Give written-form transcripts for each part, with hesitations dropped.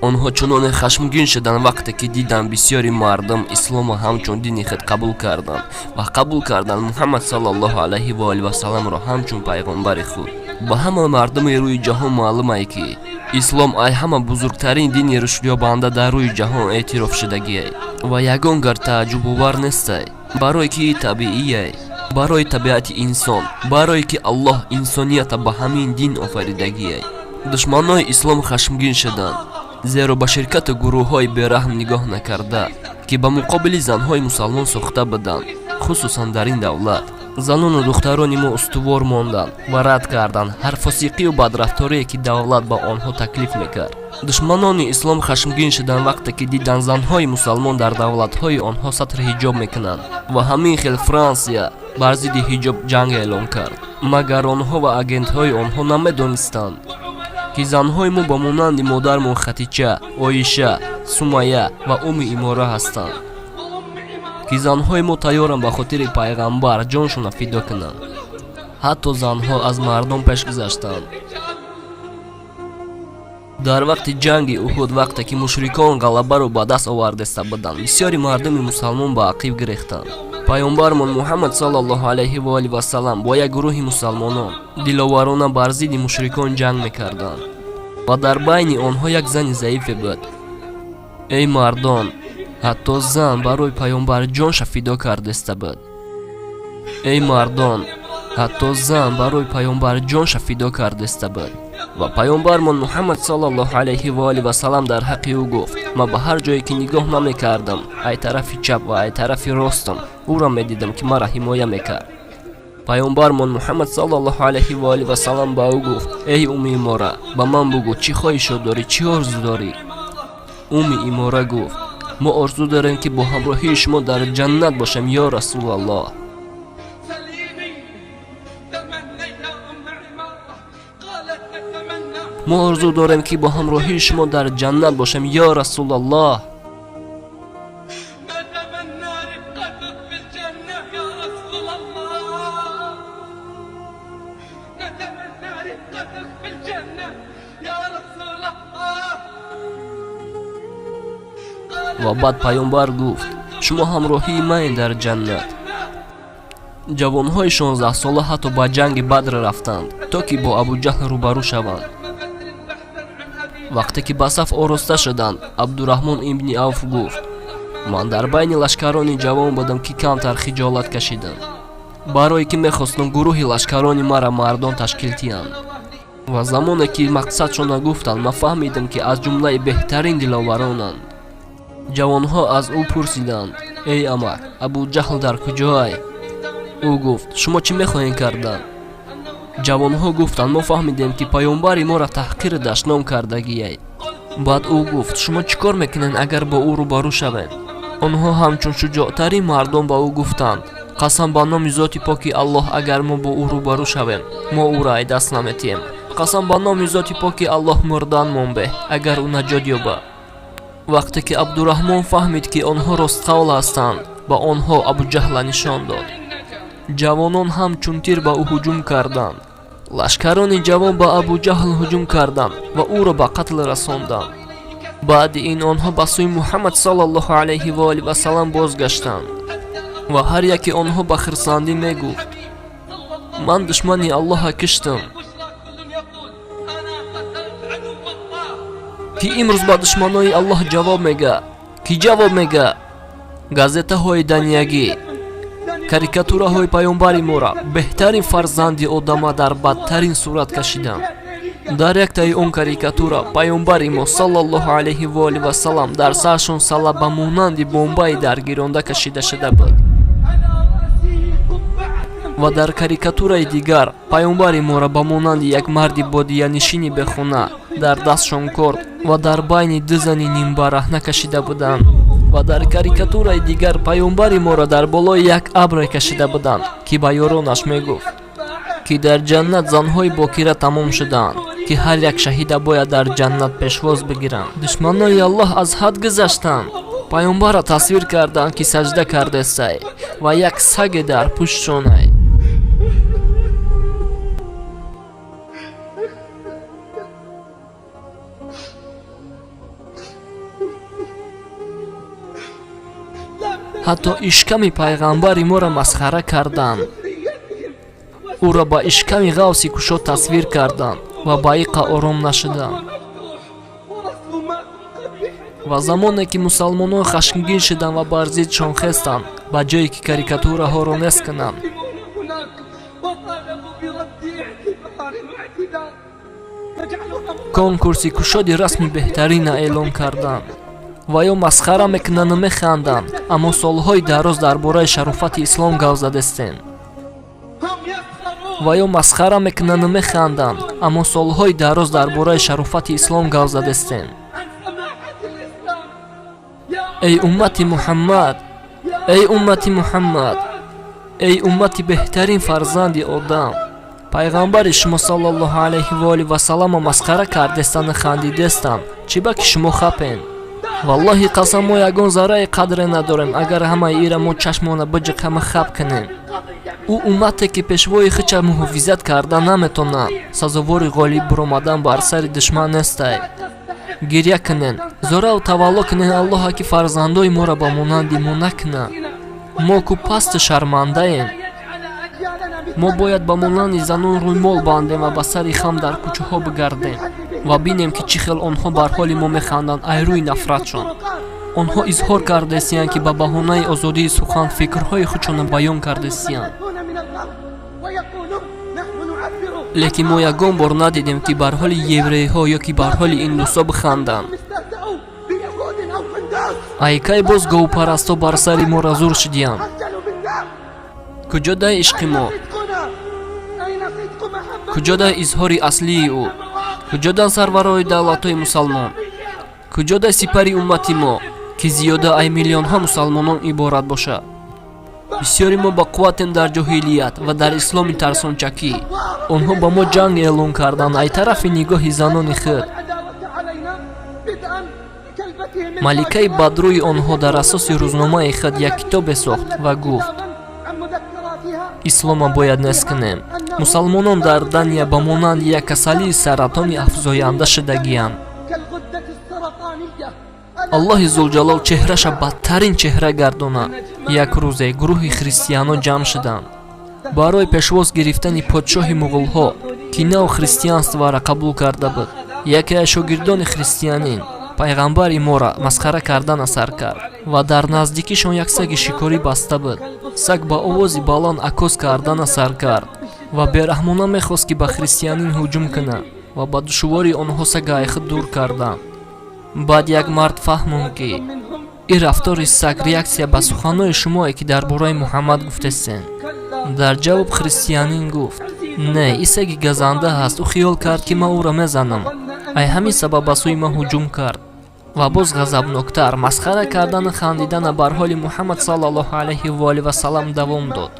Онҳо чуноне хашмгин шуданд, вақте ки диданд бисёри мардум исломро ҳамчун дини худ қабул карданд ва қабул карданд Муҳаммад саллаллоҳу алайҳи ва олиҳи васалламро ҳамчун пайғомбари худ. Ба ҳама мардуми рӯи ҷаҳон маълумае, ки ислом ай ҳама бузургтарин дини рушдёбанда дар рӯи ҷаҳон эътирофшудагиай ва ягон гар тааҷҷубовар нестай, барое ки табиияй, барои табиати инсон, барое ки Аллоҳ инсонията ба ҳамин дин офаридагиай. Душманои ислом хашмгин шуданд, зеро ба ширкату гурӯҳҳои бераҳм нигоҳ накарда, ки ба муқобили занҳои мусалмон сохта буданд, хусусан дар ин давлат. Занону духтарони мо устувор монданд ва рад карданд ҳар фосиқию бадрафторие, ки давлат ба онҳо таклиф мекард. Душманони ислом хашмгин шуданд, вақте ки диданд занҳои мусалмон дар давлатҳои онҳо сатри ҳиҷоб мекунанд ва ҳамин хел Франсия бар зидди ҳиҷоб ҷанг эълон кард. Магар онҳо ва агентҳои онҳо намедонистанд, ки занҳои мо ба монанди модармон Хатича, Оиша, Сумая ва Умми Имора ҳастанд, ки занҳои мо тайёранд ба хотири пайғамбар ҷоншонро фидо кунанд? Ҳатто занҳо аз мардон пеш гузаштанд. Дар вақти ҷанги Уҳуд, вақте ки мушрикон ғалабаро ба даст овардеста буданд, бисёри мардуми мусалмон ба ақиб гирехтанд. Паёмбармон Муҳаммад саллаллоҳу алайҳи ва олиҳи васаллам бо як гурӯҳи мусалмонон диловарона бар зидди мушрикон ҷанг мекарданд ва дар байни онҳо як зани заифе буд. Эй мардон, ҳатто зан барои паёмбар ҷонша фидо кардеста буд. Эй мардон, ҳатто зан барои паёмбар ҷонша фидо кардеста буд. Ва паёмбармон Муҳаммад саллаллоҳу алайҳи ва олиҳи васаллам дар ҳаққи ӯ гуфт: «Ман ба ҳар ҷое ки нигоҳ намекардам, ай тарафи чап ва ай тарафи ростам, ӯро медидам, ки маро ҳимоя мекард». Паёмбармон Муҳаммад саллаллоҳу алайҳи ва олиҳи васаллам ба ӯ гуфт: «Эй Умми Имора, ба ман бугӯ, чӣ хоҳишот дорӣ, чӣ орзу дорӣ?» Умми Имора гуфт: «Мо орзу дорем, ки бо ҳамроҳии шумо дар ҷаннат бошем, ё Расулаллоҳ». Мо орзу дорем, ки бо ҳамроҳии шумо дар ҷаннат бошем, ё Расулаллоҳ. Ва баъд паёмбар гуфт: «Шумо ҳамроҳии ман дар ҷаннат». Ҷавонҳои 16-сола ҳатто ба ҷанги Бадр рафтанд, то ки бо Абуҷаҳл рӯбарӯ шаванд. Вақте ки ба саф ороста шуданд, Абдураҳмон ибни Авф гуфт: «Ман дар байни лашкарони ҷавон будам, ки камтар хиҷолат кашидам, барое ки мехостам гурӯҳи лашкарони мара мардон ташкил диҳанд. Ва замоне ки мақсадшона гуфтанд, ман фаҳмидам, ки аз ҷумлаи беҳтарин диловаронанд». Ҷавонҳо аз ӯ пурсиданд: «Эй амак, Абуҷаҳл дар куҷоай?» Ӯ гуфт: «Шумо чӣ мехоҳед кардан?» Ҷавонҳо гуфтанд: «Мо фаҳмидем, ки паёмбари моро таҳқиру дашном кардагиай». Баъд ӯ гуфт: «Шумо чӣ кор мекунед, агар бо ӯ рӯбарӯ шавед?» Онҳо ҳамчун шуҷоътарин мардон ба ӯ гуфтанд: «Қасам ба номи зоти поки Аллоҳ, агар мо бо ӯ рӯбарӯ шавем, мо ӯро ай даст наметиҳем. Қасам ба номи зоти поки Аллоҳ, мурдан мон беҳ, агар ӯ наҷот ёбад». Вақте ки Абдураҳмон фаҳмид, ки онҳо ростқавл ҳастанд, ба онҳо Абуҷаҳла нишон дод. Ҷавонон ҳамчун тир ба ӯ ҳуҷум карданд. Лашкарони ҷавон ба Абуҷаҳл ҳуҷум карданд ва ӯро ба қатл расонданд. Баъди ин онҳо ба сӯи Муҳаммад саллаллоҳу алайҳи ва олиҳи васаллам бозгаштанд ва ҳар яке онҳо ба хирсандӣ мегуфт: «Ман душмани Аллоҳа киштам». Ки имрӯз ба душманои Аллоҳ ҷавоб мега? Кӣ ҷавоб мега? Газетаҳои даниягӣ карикатураҳои паёмбари мора, беҳтарин фарзанди одама, дар бадтарин сурат кашиданд. Дар яктаи он карикатура паёмбари мо саллаллоҳу алайҳи ва олиҳи васаллам дар саршон сала ба монанди бомбаи даргиронда кашида шуда буд. Ва дар карикатураи дигар паёмбари мора ба монанди як марди бодиянишини бехона дар дастшон корд ва дар байни ду зани нимбараҳна кашида буданд. Ва дар карикатураи дигар паёмбари моро дар болои як абре кашида буданд, ки ба ёронаш мегуфт, ки дар ҷаннат занҳои бокира тамом шудаанд, ки ҳар як шаҳида бояд дар ҷаннат пешвоз бигиранд. Душманои Аллоҳ аз ҳад гузаштанд. Паёмбарро тасвир карданд, ки саҷда кардесай ва як саге дар пуштшонай. Ҳатто ишками пайғамбари моро масхара карданд. Ӯро ба ишками ғавси кушод тасвир карданд ва ба иқа ором нашуданд. Ва замоне ки мусалмонон хашмгин шуданд ва бар зидшон хестанд, ба ҷое ки карикатураҳоро нест кунанд, конкурси кушоди расми беҳтарина эълон карданд. Ва ё масхара мекунанду механданд, аммо солҳои дароз дар бораи шарофати ислом гап задестем. Ва ё масхара мекунанду механданд, аммо солҳои дароз дар бораи шарофати ислом гап задестем. Эй уммати Муҳаммад, эй уммати Муҳаммад, эй уммати беҳтарин фарзанди одам, пайғамбари шумо саллаллоҳу алайҳи ва олиҳи васалламро масхара кардестану хандидестанд, чӣ ба ки шумо хапен? Валлоҳи қасам, мо ягон зарраи қадре надорем, агар ҳамаи ира мо чашмона биҷиқама хап кунем. Ӯ уммате ки пешвои хича муҳофизат карда наметонад, сазовори ғолиб буромадан бар сари душман нестай. Гирья кунен, зораву тавалло кунен Аллоҳа, ки фарзандои моро ба монанди мо накунад. Мо ку пасту шармандаем. Мо бояд ба монанди занон рӯймол бандем ва ба сари хам дар кӯчаҳо бигардем ва бинем, ки чӣ хел онҳо бар ҳоли мо механданд ай рӯи нафратшон. Онҳо изҳор кардесиянд, ки ба баҳонаи озодии сухан фикрҳои худшонро баён кардесиянд. Лекин мо ягон бор надидем, ки бар ҳоли еврейҳо ё ки бар ҳоли индусо биханданд. Айкай боз говпарастҳо бар сари моро зур шудиянд. Куҷо дай ишқи мо? Куҷо дай изҳори аслии ӯ? Куҷо дан сарварои давлатҳои мусалмон? Куҷо дай сипари уммати мо, ки зиёда ай миллионҳо мусалмонон иборат бошад? Бисёри мо ба қувватем дар ҷоҳилият ва дар исломи тарсончакӣ. Онҳо ба мо ҷанг эълон карданд ай тарафи нигоҳи занони худ. Маликаи бадрӯи онҳо дар асоси рӯзномаи худ як китобе сохт ва гуфт: ислома бояд нест кунем. Мусалмонон дар Дания ба монанди як касалии саратони афзоянда шудагиянд. Аллоҳи Зулҷалол чеҳраша бадтарин чеҳра гардонад. Як рӯзе гурӯҳи христианон ҷамъ шуданд барои пешвоз гирифтани подшоҳи муғулҳо, ки нав христианстваро қабул карда буд. Яке аз шогирдони христианин пайғамбари моро масхара кардана сар кард ва дар наздикишон як саги шикорӣ баста буд. Саг ба овози баланд акос кардана сар кард ва бераҳмона мехост, ки ба христианин ҳуҷум кунад, ва ба душвории онҳо сага ай худ дур карданд. Баъд як мард фаҳмонд, ки ин рафтори саг реаксия ба суханҳои шумое, ки дар бораи Муҳаммад гуфтестен. Дар ҷавоб христианин гуфт: не, ин саги газанда ҳаст, ӯ хиёл кард, ки ман ӯро мезанам, ай ҳамин сабаб ба сӯи ман ҳуҷум кард. Ва боз ғазабноктар масхара кардану хандидана бар ҳоли Муҳаммад саллаллоҳу алайҳи ва олиҳи васаллам давом дод.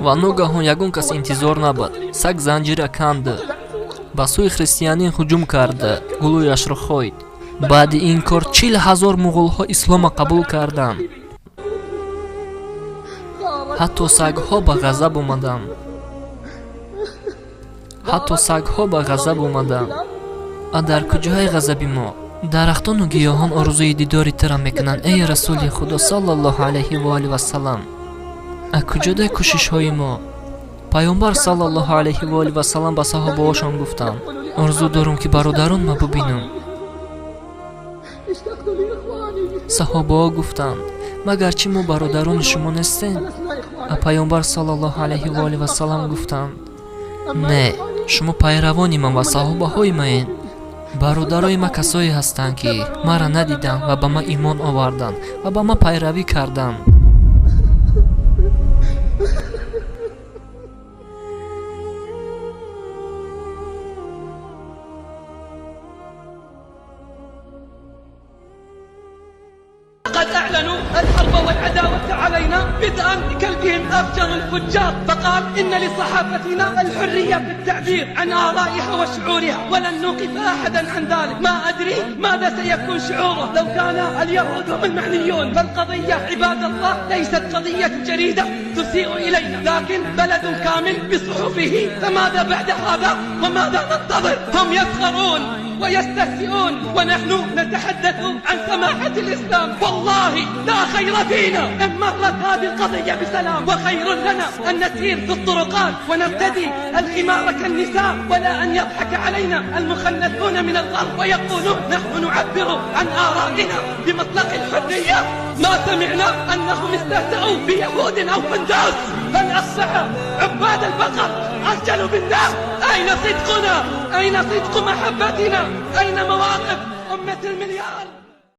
Ва ногаҳон ягон кас интизор набуд. Саг занҷира канд, ба сӯи христианин ҳуҷум карда, гулӯяшро хоид. Баъди ин кор 40 000 муғулҳо ислома қабул карданд. Ҳатто сагҳо ба ғазаб омаданд. Ҳатто сагҳо ба ғазаб омаданд. А дар куҷои ғазаби мо? Дарахтону гиёҳон орзуи дидори тура мекунанд, эй расули худо саллаллоҳу алайҳи ва олиҳи васаллам. А куҷодай кӯшишҳои мо? Пайғамбар саллаллоҳу алайҳи ва олиҳи васаллам ба саҳобаҳошон гуфтанд: орзу дорам, ки бародаронма бубинам. Саҳобаҳо гуфтанд: магар чӣ мо бародарони шумо нестем? А пайғамбар саллаллоҳу алайҳи ва олиҳи васаллам гуфтанд: не, шумо пайравони ман ва саҳобаҳои маед. Бародарои ман касое ҳастанд, ки маро надиданд ва ба ман имон оварданд ва ба ман пайравӣ карданд. قد أعلنوا الحرب والعداوة علينا بدءا بكلبهم أفجر الفجار، فقال: إن لصحافتنا الحرية في التعبير عن آرائها وشعورها ولن نوقف أحدا عن ذلك. ما أدري ماذا سيكون شعوره لو كان اليهود هم المعنيون. فالقضية عباد الله ليست قضية جريدة تسيء إلينا، لكن بلد كامل بصحفه، فماذا بعد هذا وماذا ننتظر؟ هم يسخرون ويستهزئون، ونحن نتحدث عن سماحة الإسلام. والله لا خير فينا إن مرت هذه القضية بسلام، وخير لنا أن نسير في الطرقات ونرتدي الخمار كالنساء، ولا أن يضحك علينا المخنثون من الغرب ويقولون نحن نعبر عن آرائنا بمطلق الحرية. ما سمعنا أنهم استهزأوا بيهود أو هندوس، بل أصبح عباد البقر أرجل بالنار. أين صدقنا؟ أين صدق محبتنا؟ أين مواقف أمة المليار؟